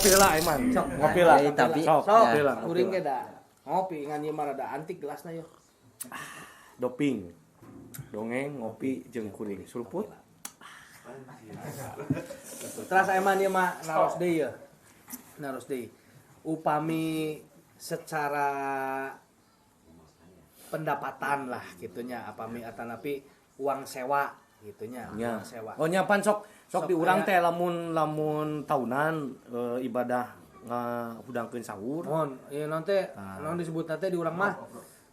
Ngopi lah, Aiman. Sok. Ngopi lah. Eh, tapi Sok, Sok, ngopi lah. Kuring ge da. Ngopi ngan ieu mah rada antik gelasna yeuh. Doping. Dongeng, ngopi jeung kuring. Suruput. Terus Aiman, ieu mah naros deui yeuh. Naros deui. Upami secara pendapatan lah gitunya, apami atanapi uang sewa gitunya, Nya. uang sewa. Oh nya, pan sok sok Sok di urang aya. Teh lamun lamun tahunan ibadah ngahudangkeun sahur. Mohon, ieu naon teh, naon disebutna teh di urang mah?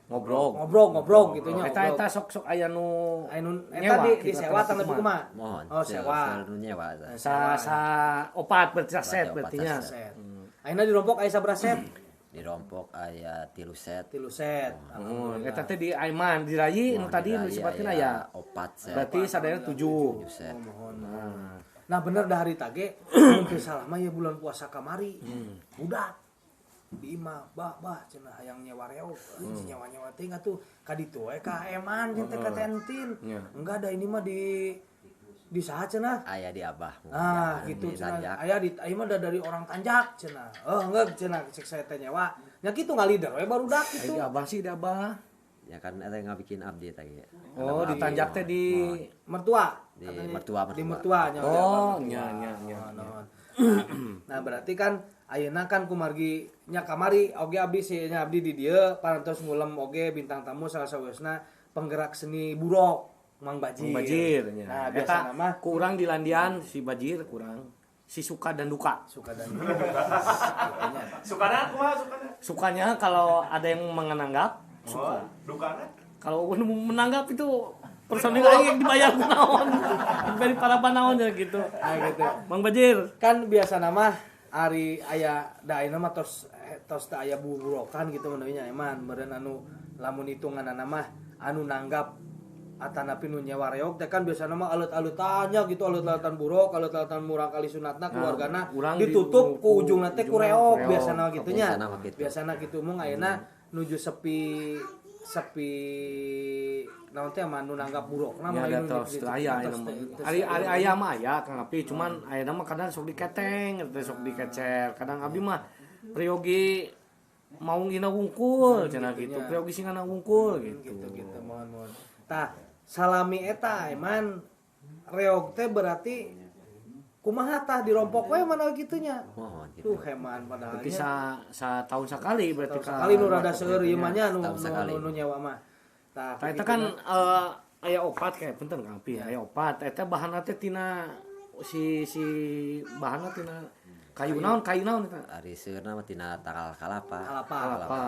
Ngobrol. Ngobrol, ngobrol gitu nya. Eta eta sok sok aya nu Anu eta nyewa di gitu, disewa atau tanda kumaha? kumaha? Mohon. Oh, sewa. Selalu nyewa. Sa sa opat berarti, sa set Berarti opat berarti nya. Set. Ayeuna di Rompok aya sabaraha set? Di Rompok aya 3 set. 3 set. Oh, eta teh di Aiman, di Rayi nu tadi nu Di disebutkeun Raya aya. 4 set. Berarti sadayana 7. 7 set. Oh, mohon. Nah, Nah, bener dah hari tage, mun teu salah mah ya bulan puasa kamari. Budak di imah, "Bah, bah," cenah, "hayang nyewa reog." Nyewa-nyewa teh atuh ka ditu we ka Eman jeung teh ka Tentin. Nya. Enggak ada, ini mah di saha cenah? Aya di Abah. Ah, Di gitu cenah. Tanjak. Aya di aya mah da dari orang Tanjak cenah. Oh, enggak cenah, cek saya teh nyewa. Nya kitu ngalider we barudak Ai gitu. di Abah sih, di Abah. Ya kan eta ngabikin abdi tadi. Oh, di Tanjak teh di Mertua. Di Katanya. mertua, Di mertua. mertuanya. Oh, nya nya nya. Nya. Nah, berarti kan ayeuna kan kumargi nya kamari oge abdi sih nya, abdi di dieu parantos ngulem oge bintang tamu salah sawiosna penggerak seni burok, Mang Bajir. Mang Bajir nya. Nah, Eta biasa nama kurang di Landian si Bajir, kurang si suka dan duka. Suka dan duka. Gitunya. Sukana kumaha sukana? Sukanya kalau ada yang menganggap suka. Oh, dukana? Kalau menanggap itu personil aing yang dibayar ku naon. Dari para naon ya gitu. Nah, gitu. Mang Bajir. Kan biasa nama ari aya da ayeuna mah tos tos teu aya buburokan gitu menunya, eman meureun anu lamun hitunganna mah anu nanggap atanapi nu nyewa reog teh kan biasana mah alut-alutannya gitu, alut-alutan buruk, alut-alutan murang kali sunatna keluargana urang ditutup ku ujungna teh ku ujungna reog ku reog. Biasana gitu nya. Biasana mah gitu. Biasana gitu, mung ayeuna nuju sepi sepi naon teh mah nu nanggap burukna Ya mah ada nu tos teu aya ayeuna mah. Ari ari aya mah aya Kang Api, cuman ayeuna mah kadang sok diketeng, teh sok dikecer. Kadang abdi mah priyogi mau ngina wungkul cenah gitu. Priyogi singana wungkul gitu. Gitu gitu, mohon mohon. Tah, salami eta eman reog teh berarti kumaha tah, dirompok we mana gitunya? Mohon gitu. Tuh heman padahal Berarti sa sa tahun sekali berarti tahun sekali nu rada seueur ieu mah nya nu Setahun nu, sekali. nu, nu nyewa mah tah. Tah, eta kan aya opat kayak punten Kang Api, aya opat. Eta bahanna teh tina si si bahanna tina kayu naon eta? Ari seueurna mah tina tangkal kalapa. Kalapa. Kalapa.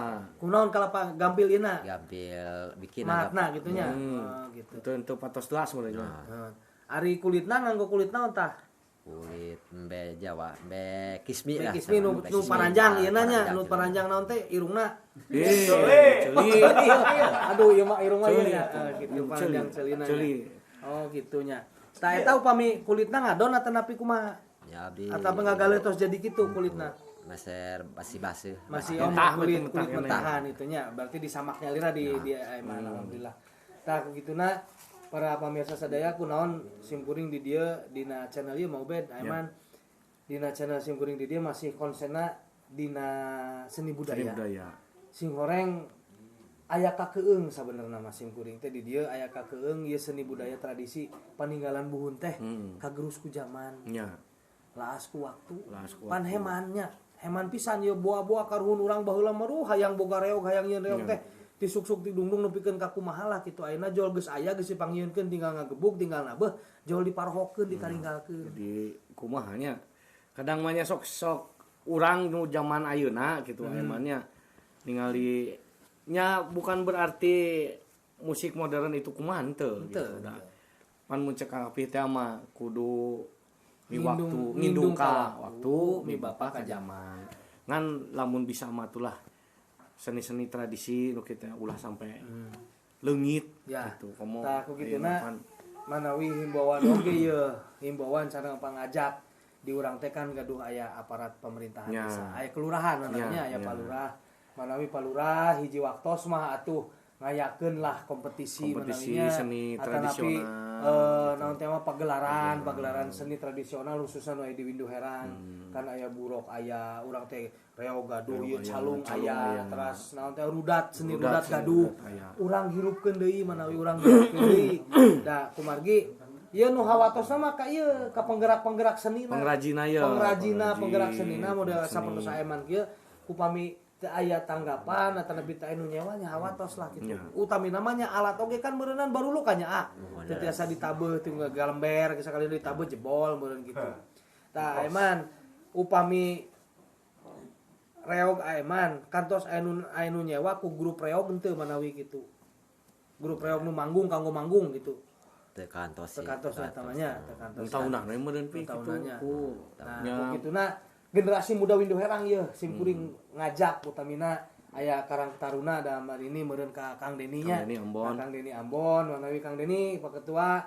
Kunaon kalapa gampil ina? Gampil bikin. Mahatna gitunya. Oh, gitu. Itu untuk patos gelas mulanya. Heeh. Ari kulitna nganggo kulit naon tah? Kulit embe Jawa, embe kismi Be lah. kismi nu Embe nu kismi. paranjang Ah, ieu nya, nu gitu. paranjang naon teh irungna? Eh, ceuli. Aduh, ieu mah irung mah ieu Ceuli nya. atuh. Eh, gitu Ceuli. paranjang ceulina nya. Ceuli. Oh, gitunya. Tah, eta upami kulitna ngadon atanapi kumaha? Ya abdi. Atau ngagale tos jadi gitu kulitna? Meser masih baseuh. Masih om Mentah, kulit mentah, kulit mentah. mentahan itunya. Berarti disamaknya lira di emang alhamdulillah. Tah, gituna para pamirsa sadaya, kunaon simkuring di dieu dina channel ieu mau bed Aiman, dina channel simkuring di dieu masih konsenna dina seni budaya. Seni budaya. Sing horeng aya kakeung sabenerna mah simkuring teh di dieu aya kakeung ieu seni budaya tradisi paninggalan buhun teh kagerus ku zaman, Nya. laas ku waktu. Laas ku Pan hemannya heman pisan ieu boa-boa karuhun urang baheula mah, "Duh, hayang boga reog, hayang yeun reog teh," tisuksuk tidungdung nepikeun ka kumaha lah kitu. Ayeuna jol geus aya, geus dipanggieunkeun, tinggal ngagebug, tinggal nabeuh, jol diparhokeun, dikaringgalkeun. Jadi kumaha nya, kadang mah nya sok sok urang nu zaman ayeuna gitu hmm. Ningali nya bukan berarti musik modern itu kumaha henteu gitu da. Pan mun cek Kang Api teh mah kudu mi waktu ngindung ngindung ka ka waktu, waktu, mi mi bapa bapa ka ka zaman. Ngan lamun bisa mah tulah seni-seni tradisi nu kita ulah sampai leungit Ya. gitu komo. Tah, ku kituna ayeuna pan. Manawi himbauan oge ye, himbauan sareng pangajak di urang teh kan gaduh aya aparat pemerintahan Ya. desa, aya kelurahan namanya, Ya, aya ya. palurah. Manawi palurah hiji waktos mah atuh. Ngayakeun lah kompetisi, Kompetisi manawinya. seni Atanapi, tradisional, naon teh mah pagelaran, pagelaran seni tradisional khususnya nu aya di Windu Herang. Kan aya burok, aya urang teh reog gaduh, ieu calung calung aya, aya. teras naon teh rudat, seni Rudat, rudat seni gaduh. rudat aya. Urang hirupkeun deui manawi urang hirupkeun deui. Da kumargi ieu nu hawatosna mah ka ieu ka penggerak-penggerak seni. Pengrajina ya. Pengrajina, penggerak Pengrajin, senina model penggerak seni. sapertos Eman kieu upami teu aya tanggapan atau lebih teu aya nu nyewa nya hawatos lah gitu. Ya. Utami namanya alat oge kan meureunnan baru lu nya a. Teu tiasa ditabeuh teu galember sakali ditabeuh jebol meureun gitu. Tah Eman upami reog Eman kantos aya nu nyewa ku grup reog henteu manawi kitu. Grup reog nu manggung kanggo manggung gitu. Teu kantos Teu sih. kantos eta mah nya, teu kantos. Tahunan we meureun pi kitu. Tahunannya. Ku. Nah, Nya. ku kituna generasi muda Windu Herang yeuh simkuring ngajak utamina aya Karang Taruna dalam hari ini meureun ka Kang Deni nya. Kang Deni Ambon. Ka Kang Deni Ambon, manawi Kang Deni Pak Ketua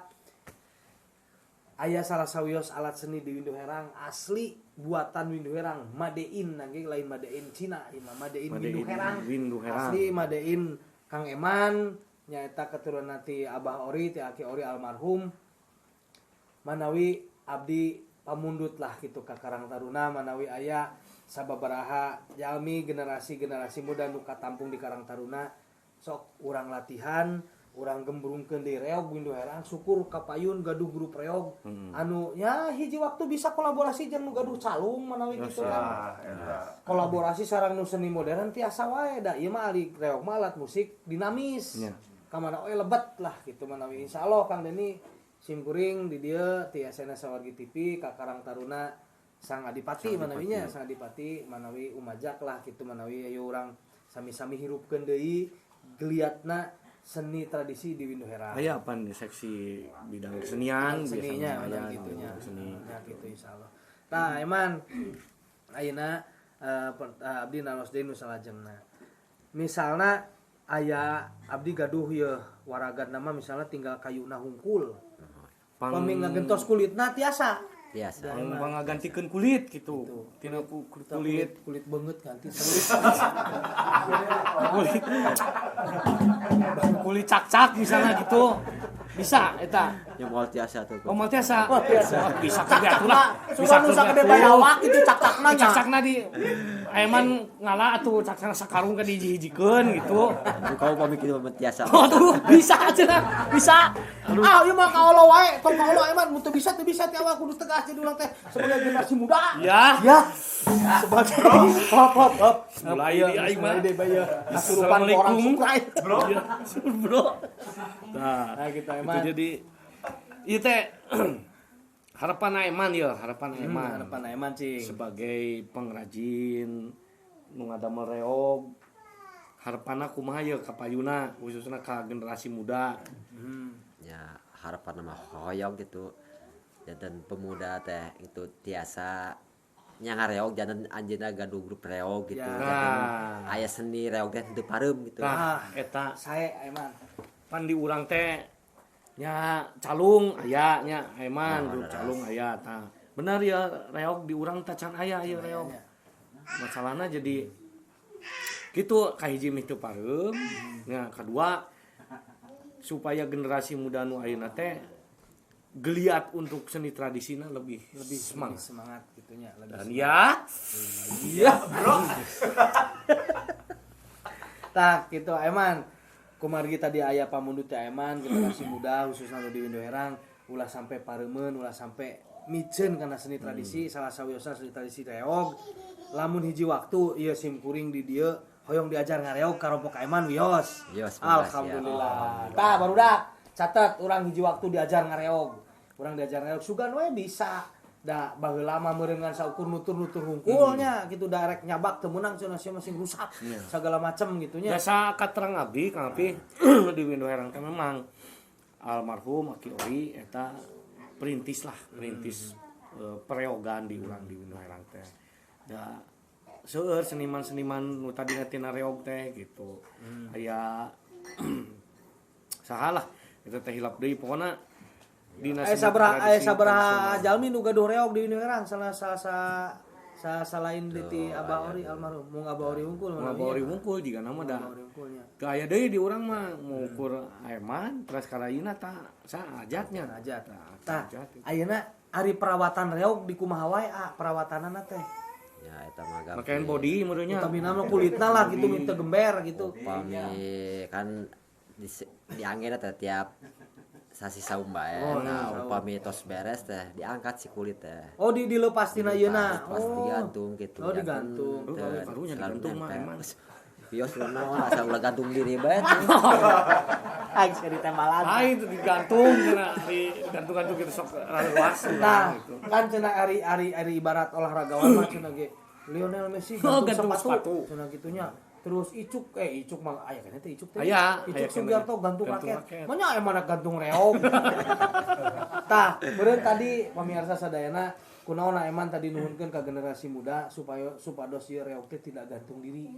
aya salah sawios alat seni di Windu Herang asli buatan Windu Herang, made in nangge lain made in Cina, ieu mah made in Made Windu in Herang. Windu Herang. Asli made in Kang Eman nyaeta keturunan ti Abah Ori ti Aki Ori almarhum. Manawi abdi pamundut lah gitu ka Karang Taruna manawi aya sababaraha jalmi generasi-generasi muda nu katampung di Karang Taruna sok urang latihan, urang gembrungkeun di reog Windu Herang, syukur kapayun gaduh grup reog anu ya hiji waktu bisa kolaborasi jeung nu gaduh calung manawi gitu kan. Ah, eta. Kolaborasi sareng nu seni modern tiasa wae da ieu mah ari reog mah alat musik dinamis. Nya. Kamana oe lebet lah gitu manawi insyaallah Kang Deni simkuring di dieu ti SNS Sawargi TV ka Karang Taruna Sang Adipati manawinya, Sang Adipati manawi umajak lah gitu manawi ayo urang sami-sami hirupkeun deui geliatna seni tradisi di Windu Herang. Aya apa nih seksi bidang kesenian Seninya biasanya banyak ada gitunya. seni. Ya gitu insyaallah. Tah Eman ayeuna abdi naros deui nu salajengna. Misalna aya abdi gaduh yeuh waragan nama misalnya tinggal kayuna hungkul. Pang Pami ngagentos kulitna tiasa. Biasa. pang pangagantikeun kulit gitu. Tina ku kulit Kulit kulit banget ganti kulit. Kulit kulit cak-cak misalnya gitu. Bisa eta. Ya moal tiasa tuh. Oh, moal tiasa. Moal tiasa. Oh, bisa kerja atuh lah. Bisa Sugan nu sagede bayawak itu cak-cakna nya. Cak-cakna di Eman ngala atuh cak-cakna sakarung ke dihiji-hijikeun gitu. Kau pamit kitu mah tiasa. Oh tuh bisa aja lah, bisa. Ah, ieu mah kaolo wae, tong kaolo Eman, mun teu bisa teu bisa teh awak kudu tegas jadi urang teh sebagai generasi muda. Ya. Ya. Sebagai hop hop hop. Mulai Iya, di aing mah. mulai deh bae. Kasurupan ku orang Assalamualaikum. sukrai. Bro. Iya, bro. Nah, Nah, gitu itu Eman. jadi ieu teh harapan Eman ya, harapan Eman. Harapan Eman cing. Sebagai pengrajin nu ngadamel reog harapanna kumaha ye ka payuna khususna ka generasi muda. Ya harapan mah hoyong gitu. Dan pemuda teh itu tiasa nya ngareog janten anjeunna gaduh grup reog gitu. Ya. Janten Nah. aya seni reog teh teu pareum gitu. Nah, eta Sae Eman. pan di urang teh nya calung aya nya Eman Nah, grup leres. calung aya tah. Bener ya reog di urang teh can aya ieu reog. Masalahna jadi gitu kahiji mih teu pareum nya kedua supaya generasi muda nu ayeuna teh geliat untuk seni tradisina lebih Lebih semangat. lebih semangat gitunya, lebih. Dan ya, Iya, bro. Tah gitu Eman. Kumargi tadi aya pamundut teh Eman generasi muda khususnya nu di Windu Herang ulah sampai pareumeun, ulah sampai miceun kana seni tradisi, salah sawiosna seni tradisi reog. Lamun hiji waktu ieu sim kuring di dieu hoyong diajar ngareog ka rompok Eman wios. Wios, bebas, Alhamdulillah. Tah barudak catat urang hiji waktu diajar ngareog. Urang diajar ngareog sugan we bisa. Da baheula mah meureun ngan saukur nutur-nutur hungkulnya gitu da rek nyabak teu meunang cenah sia masih rusak segala macem gitu nya. biasa katerang abdi Kang Api di Windu Herang teh memang almarhum Aki Ori eta perintis lah, perintis pereogan di urang di Windu Herang teh. Da seueur seniman-seniman nu tadina tina reog teh gitu. Aya saha lah eta teh hilap deui pokona dina Aya seni sabaraha aya tradisi sabaraha tradisional. jalmi nu gaduh reog di Windu Herang salah salah Salain di ti Abah Ori almarhum, mung Abah Ori wungkul. Mun Abah Ori wungkul jiga nama dah. Abah Ori wungkulnya. Teu aya deui di urang mah ngukur Eman terus karayina ta sa ajatnya. Ajat. Tah, Tah, ajat. ayeuna ari perawatan reog di kumaha wae perawatanana teh. Ya eta mah gampang. Pakaian body meureunnya. Utamina mah kulitna lah gitu minta gember gitu. Upami kan diangge teh tiap sasi saum bae. Oh, nah, iya. upami tos beres teh diangkat si kulit teh. Oh, di dilepas tina ayeuna. Pas Oh. digantung gitu. Oh, digantung. Oh, Teu karunya selalu digantung mah nempel. emang. Bios naon asa ulah gantung diri bae tuh. Aing seri tembalan. Lain itu digantung cenah digantung-gantung gitu sok raluas. Nah, kan cenah ari ari ari ibarat olahragawan mah cenah ge Lionel Messi Oh, gantung, gantung sepatu, sepatu. cenah gitunya. Terus Icuk Icuk mah aya keneh teh Icuk teh. Aya, Icuk aya keneh. Sugiarto gantung Gantung raket. raket. Manya aya mana gantung reog. Tah, meureun tadi pamirsa sadayana kunaon Eman tadi nuhunkeun ka generasi muda supaya supados ieu reog teh tidak gantung diri.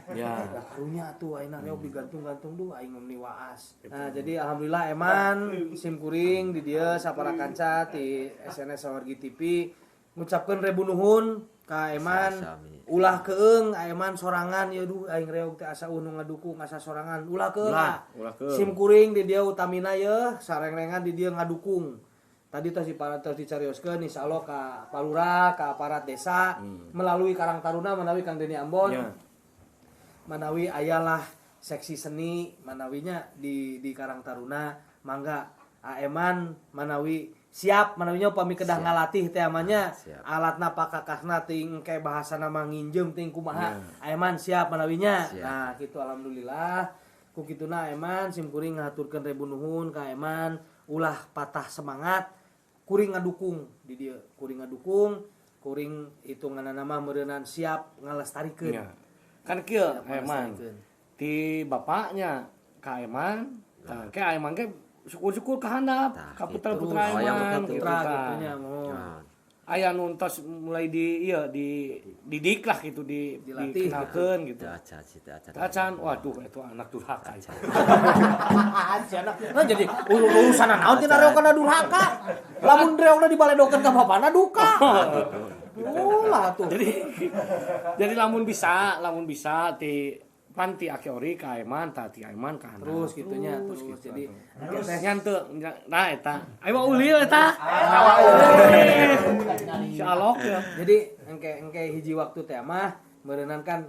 Ya. Lah karunya atuh ayeuna reog digantung-gantung duh aing meni waas. Nah, jadi alhamdulillah Eman sim kuring di dieu sapara kanca ti SNS Sawargi TV ngucapkeun rebu nuhun ka Eman. Sami. Ulah keung Eman sorangan ieu duh aing reog teh asa nu ngadukung asa sorangan. Ulah keung. Ulah, ulah keung. Sim kuring di dieu utamina yeuh sarengrengan di dieu ngadukung. Tadi tos tos dicarioskeun insyaallah ka Palura, ka aparat desa melalui Karang Taruna menawi Kang Deni Ambon. Ya. Manawi ayalah seksi seni manawinya di Karang Taruna mangga Aeman manawi siap manawinya upami kedah ngalatih teh amanya alatna pakakasna ting kayak bahasana mah nginjem ting kumaha Aeman siap manawinya. Siap. Nah gitu alhamdulillah ku kituna Aeman sim kuring ngahaturkeun rebu nuhun ka Aeman ulah patah semangat kuring ngadukung di dieu kuring ngadukung kuring hitunganna mah meureunan siap ngalestarikeun. Ya. Kan kieu Eman. ngalestarikeun. Ti bapaknya ka Eman, tah ke Eman ke syukur-syukur ka handap, Tah, ka putra-putra gitu. Hoyong Eman gitu. gitu Putra tah. gitunya mau. Nah, Aya nu tos mulai di ieu dididik lah gitu di Dilatih. dikenalkeun gitu. teu acan sih teu acan. Acan, waduh itu anak durhaka itu. Si anak. Nah, jadi urusan naon tina reog kana durhaka. Lamun reogna dibaledokeun ka bapana duka. Ulah tuh. Jadi lamun bisa ti panti Aki Ori ka Eman, tah ti Eman ka handap. Terus gitunya terus. Jadi terus nyante nah eta. Ayo ulil eta. Si alok ya. Jadi engke hiji waktu teh mah meureunnan kan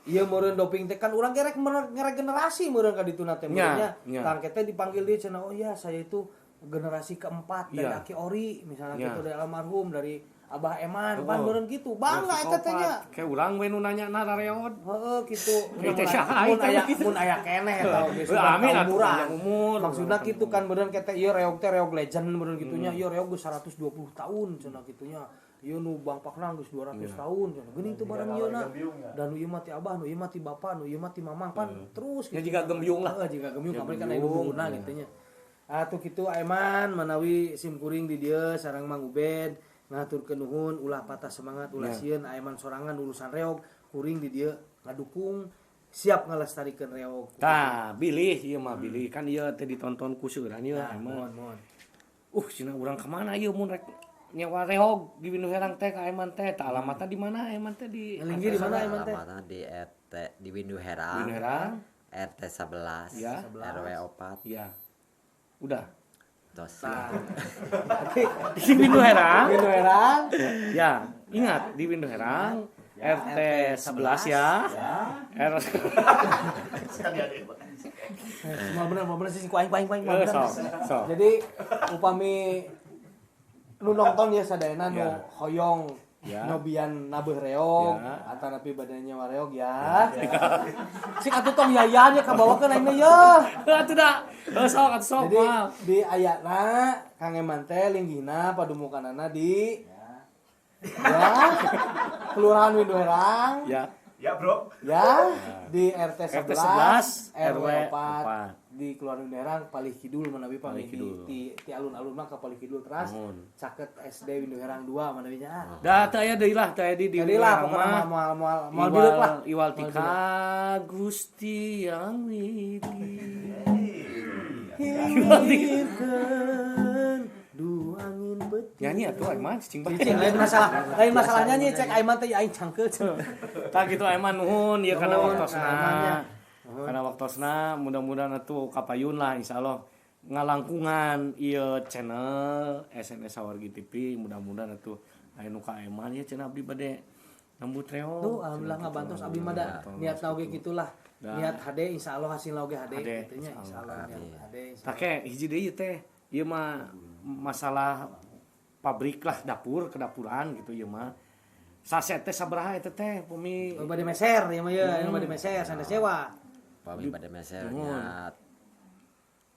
ieu meureun doping teh kan urang ge rek ngeregenerasi meureun ka dituna teh meureunnya. Nya, nya. Tah teh dipanggil dia cenah oh iya saya itu generasi keempat dari Iya. Aki Ori misalnya Nya. gitu dari almarhum dari Abah Eman pan Oh. meureun gitu bangga eta teh nya. Kayak urang we nu nanya na rareot. Heeh gitu. Kayak teh saha Mun eta aya gitu. mun aya keneh eta oge Heuh, amin atuh umuran. panjang umur. Maksudna kitu kan meureun kete ieu reog teh reog legend meureun gitunya. Ieu reog geus 120 tahun cenah gitunya. Ieu nu bangpakna geus 200 tahun cenah. Geuning teu bareng ieu na. Dan nu ieu mah ti abah, nu ieu mah ti bapak, nu ieu mah ti mamang pan terus Ya jiga gembyung lah. Heeh, jiga gembyung Ya kamari kan aya nu gembyung, buhuna gitu nya. Atuh kitu Eman manawi sim kuring di dieu sareng Mang Ubed ngaturkeun nuhun ulah patah semangat ulah sieun Eman sorangan urusan reog kuring di dieu ngadukung siap ngalestarikeun reog. Tah, bilih ieu mah bilih kan ieu teh ditonton ku seueuran ieu Nah, Eman. mohon mohon. Cenah urang ka mana ieu mun rek nyewa reog di Windu Herang teh ka Eman teh. Tah alamatna di mana Eman teh di Ngelinggi di mana Eman teh? Alamatna di RT di Windu Herang. Windu Herang. RT 11, Ya. RW 4. Iya. Udah. Tos. Tapi Di Windu Herang. Windu Herang. Ya, ingat di Windu Herang RT 11 ya. R Mau bener sih ku aing mau bener. Sok. Jadi upami nu nonton ya sadayana nu Ya. hoyong Ya. nyobian nabeuh reog Ya. atanapi badannya wareog ya. Sing atuh tong yayan ya kabawakeun aingna ya. Atuh da. Sok atuh sok. Jadi Mal. di ayatna Kang Eman teh linggihna padumukanana di ya Kelurahan Windu Herang. Ya. Ya, Bro. Ya, di RT RT 11, 11, RW RW 4 di Kelurahan Windu Herang palih kidul manawi pami Palih di, kidul. di alun-alun mah ka palih kidul teras Nuhun. caket SD Windu Herang 2 manawi nya. Da teu aya deui lah, teu aya di Jadi Windu lah Herang pokoknya mah. moal moal moal bileuk lah. Iwal tika Gusti yang widi. Hilirkeun du angin peuting. Nyanyi atuh Aiman cicing bae. Cicing lain masalah nyanyi cek Aiman teh aing cangkeul. Tah kitu Aiman nuhun ieu kana waktosna. Nuhun. Kana waktosna mudah-mudahan atuh kapayun lah insyaallah ngalangkungan ieu channel SNS Sawargi TV mudah-mudahan atuh aya nu ka Aiman ieu cenah abdi bade nambut reog. Tuh alhamdulillah ngabantos abdi mah da niat oge gitulah. Niat hade insyaallah hasilna oge hade Hade, kitu nya insyaallah niat hade. Tah ke hiji deui teh ieu mah masalah pabrik lah dapur kedapuran gitu ieu mah. Saset teh sabaraha eta teh pumi Oh, bade meser ieu mah ieu, anu bade meser sanes sewa. Pami bade meser nya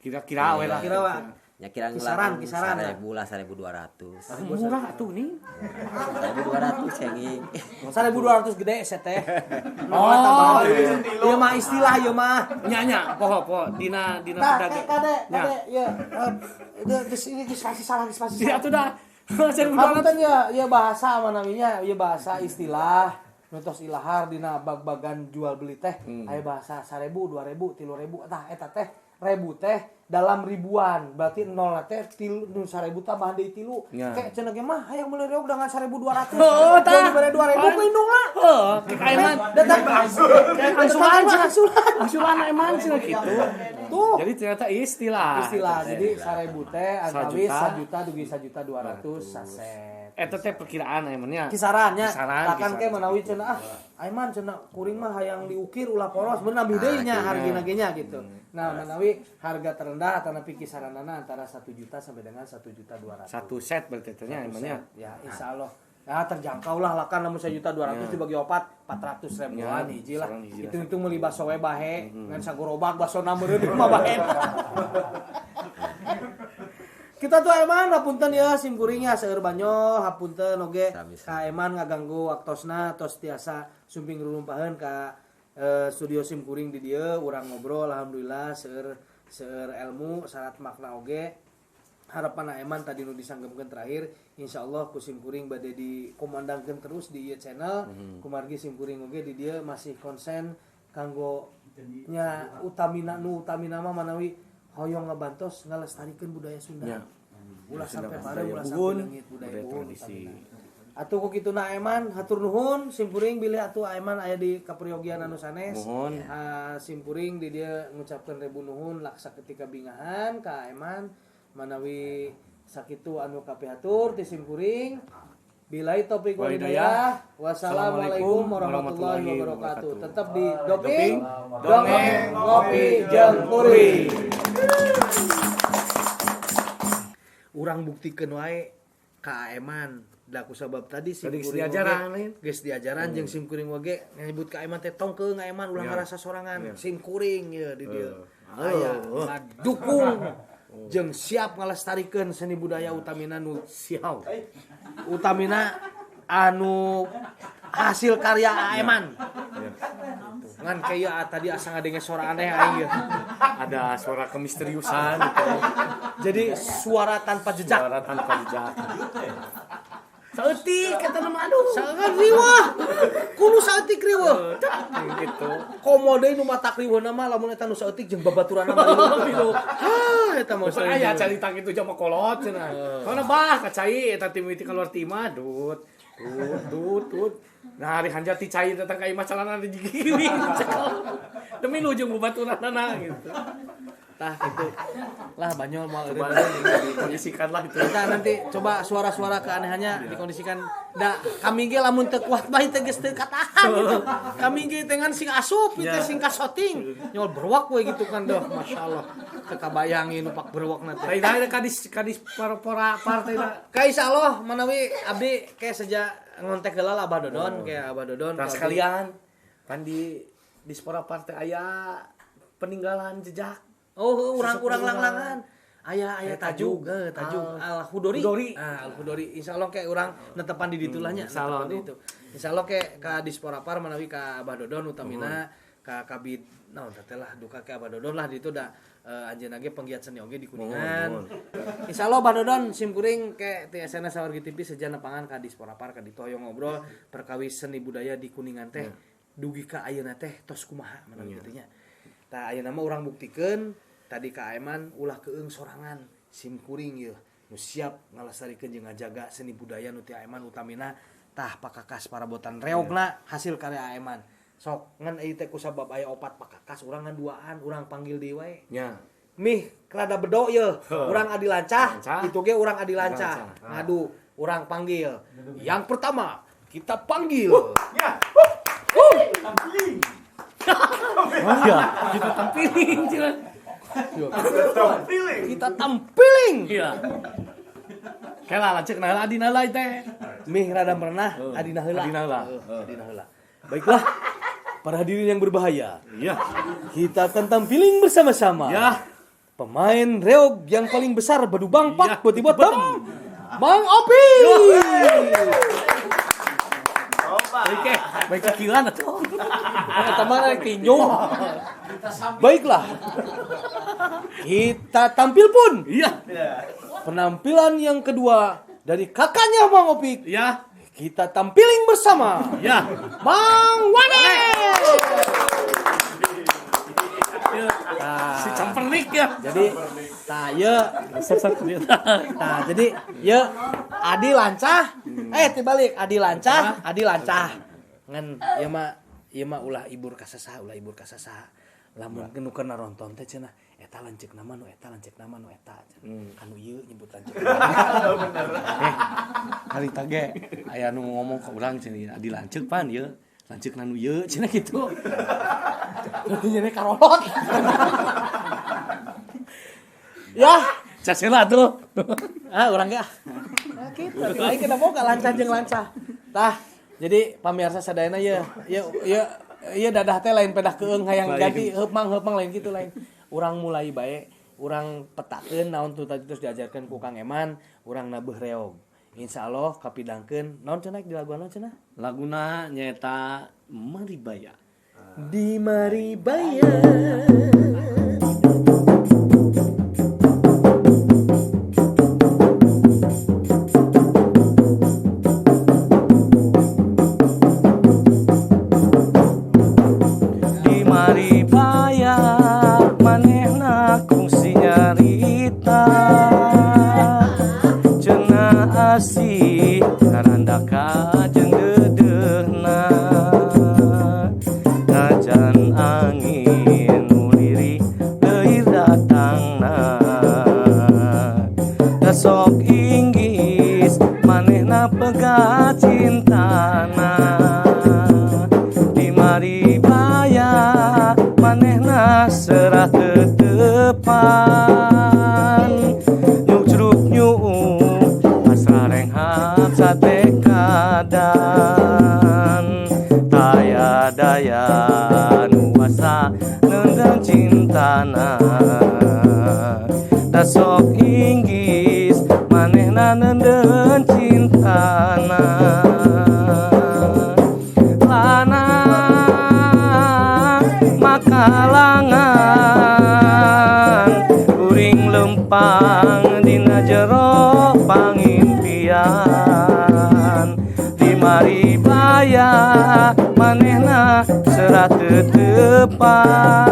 kira-kira we lah. Kira we. Nya kira Kisaran, kisaran lah. 1000 lah 1200. Murah atuh nih. 1200 kenging. 1200 gede set teh. Oh, ieu mah istilah ieu mah. Nya nya poho poho dina dina Tah, pedagang. kade, Nya. kade, ya, geus ini geus pasti salah, geus pasti Tidak salah. atuh dah. 1200. Hapunten ya, ya bahasa apa namanya? Ya bahasa istilah nutos ilahar dina bag-bagan jual beli teh. Aya bahasa 1000, 2000, 3000, tah eta teh ribu teh dalam ribuan. Berarti nol teh tilu nu 1000 tambahan deui tilu. Nya. Kayak cenah ge mah hayang meuli reog dengan 1200. Oh, tah. Dibere 2000 ku indungna. Heuh, kayak Aiman. Datang Angsulan angsulan. Angsulan Aiman cenah kitu. Tuh. Jadi ternyata istilah. Istilah jadi 1000 teh antawis Sajuta. 1 juta dugi 1 juta 200 saset. Eta teh perkiraan Aiman nya. Kisarannya Kisaran, takkan kisaran. ke manawi cenah ah Aiman cenah kuring mah hayang diukir ulah poros bener nambih deui nya hargina ge nya gitu. Nah, manawi harga terendah atanapi kisaranana antara 1 juta sampai dengan 1 juta 200. Satu set berarti teh nya Aiman nya. Ya, insyaallah. Ya terjangkau lah lah kan lamun 1 juta 200 dibagi opat 400 ribuan Ya, hiji lah. kisaran hiji lah. Itu itu meuli baso we bahe ngan sagorobak basona meureun mah bahe. Kita tuh Eman hapunten ya sim kuringnya seueur banyol hapunten oge Sami-sami. ka Eman ngaganggu waktosna tos tiasa sumping rurumpaheun ka studio sim kuring di dieu urang ngobrol alhamdulillah seueur seueur ilmu syarat makna oge harapan Eman tadi nu disanggemkeun terakhir insyaallah ku sim kuring bade dikomandangkeun terus di ieu channel kumargi sim kuring oge di dieu masih konsen kanggo nya utamina nu utamina mah manawi hoyong ngabantos ngalestarikeun budaya Sunda. Ya. Ulah sampai Budaya bareng ulah sampai buhun, leungit budaya budaya buhun tradisi. utamina. Atuh ku kituna Eman hatur nuhun simkuring bilih atuh Eman aya di kaperyogian anu sanes. Nuhun. Ah, simkuring di dieu ngucapkeun ribu nuhun laksa ketika bingahan ka Eman manawi sakitu anu kapihatur ti simkuring. Billahi taufik wal hidayah. Wassalamualaikum warahmatullahi wabarakatuh. Tetap di doping, dongeng, ngopi, jeung kuring. Urang buktikeun wae ka Eman. Da ku sabab tadi sim Tadi geus kuring diajaran, oge- lain. geus diajaran jeung sim kuring oge nyebut ka Eman teh tong keung Eman ulah ngarasa sorangan. Sim kuring ye di dieu. Aya ngadukung jeung siap ngalestarikeun seni budaya utamina nu Siau. utamina anu hasil karya Eman. Ngan kayak tadi asa ngadenge suara aneh aing ieu. Ada suara kemisteriusan gitu. Jadi suara tanpa jejak. Suara tanpa jejak. Saeutik eta nama aduh. Sangat riweuh. Kudu saeutik riweuh. Gitu. Komo deui nu matak riweuhna mah lamun eta nu saeutik jeung babaturanna mah riweuh. Hah eta mah Terus aya carita kitu jama kolot cenah. Kana bah ka cai eta timiti keluar ti imah dut. Dut dut dut. Nah, hari hanja ti cai datang ka imah calana digigiling. Demi nu jeung babaturanna gitu. Tah gitu. Lah banyol moal Coba dikondisikan lah itu. Kita nanti coba suara-suara keanehannya dikondisikan. Da kami ge lamun teu kuat bae teh geus teu katahan gitu. Kami ge dengan sing asup itu Ya. sing kasoting. Nyol berwak we gitu kan doh, masyaallah. Teu kabayangin nu pak berwakna teh. Tadi tadi kadis kadis para partai dah. Ka insyaallah manawi abdi kayak sejak ngontek heula lah Abah Dodon kayak Abah Dodon. Nah sekalian kan di dispora partai aya peninggalan jejak. Oh, urang-urang langlangan. Aya aya Aya tajuk, tajuk. tajuk Al- Al Hudori. Hudori. Ah, Al Hudori. Insyaallah kayak urang netepan di ditu lah nya, insyaallah. netepan di ditu. Insyaallah kayak ka Disporapar manawi ka Abah Dodon utamina ka Kabid naon teh lah duka ka Abah Dodon lah di ditu da anjeunna ge penggiat seni oge di Kuningan. Insyaallah Abah Dodon sim kuring ke ti SNS Sawargi TV seja nepangan ka Disporapar ka ditu hoyong ngobrol perkawis seni budaya di Kuningan teh dugi ka ayeuna teh tos kumaha manawi kitu nya. Tah ayeuna mah urang buktikeun tadi ka Eman ulah keung sorangan sim kuring yeuh. Nu siap ngalestarikeun jeung ngajaga seni budaya nu ti Aeman utamina tah pakakas parabotan reogna hasil karya Aeman. Sok ngan ieu teh kusabab aya opat pakakas urang ngan duaan urang panggil deui wae. Nya. Mih rada bedo ye, urang adi lancah, itu ge urang adi lancah. Ngadu urang panggil. Yang pertama kita panggil. Ya. Tampilin. Ya, kita tampilin cenah. Tampilin. Kita tampilin. Iya. Kela lanceuk na heula adina heula teh. Mih rada merenah, adina heula. Adina heula. Adina heula. Baiklah. Para hadirin yang berbahaya. Iya. Kita akan tampilin bersama-sama. Ya. Pemain reog yang paling besar Badu Bangpak Ya, Boti Botem. Mang Opi. Oke, baik cekilan atuh. Eta mah rek tinju. Baiklah. Kita tampil pun. Iya. Penampilan yang kedua dari kakaknya Mang Opik. Iya. Kita tampilin bersama. Iya. Mang Wane. Si Campernik ya. Jadi tah ieu tah jadi ieu Adi lancah tibalik Adi lancah Adi lancah ngan ieu mah ulah ibur ka sasaha ulah ibur ka sasaha lamun nu keur naronton teh cenah eta lanceuk nama nu eta lanceuk nama nu eta anu ieu nyebut lanceuk. Harita ge aya nu ngomong ka urang cenah Adi lanceuk pan ieu lanceuk nu ieu cenah kitu. Berarti nyene karolot. Ya, casela tuh. Ah, urang ge ah. Nah, kitu aing kena boga lancah jeung lancah. Tah, jadi pamirsa sadayana ye ye ye ye dadah teh lain pedah keung hayang ganti heupmang lain kitu lain. Urang mulai bae, urang petakeun naon tu tadi terus diajarkeun ku Kang Eman, urang nabeuh reog. Insyaallah kapidangkeun naon cenah di lagu naon cenah? Laguna nyaeta Maribaya. Di Maribaya. Di Maribaya manehna kungsi nyarita cenah asih karandaka jeung deudeuhna najan angin nu lirih leuir datangna da sok inggis manehna pegat cintana di Maribaya manehna serah tetepan nyucruk nyuung pasrah renghap sate kadan taya daya nuasa nendang cintana da sok inggis manehna nenden cintana lana makalangan kuring lempang dina jero pangimpian di Maribaya manehna serah tetepan.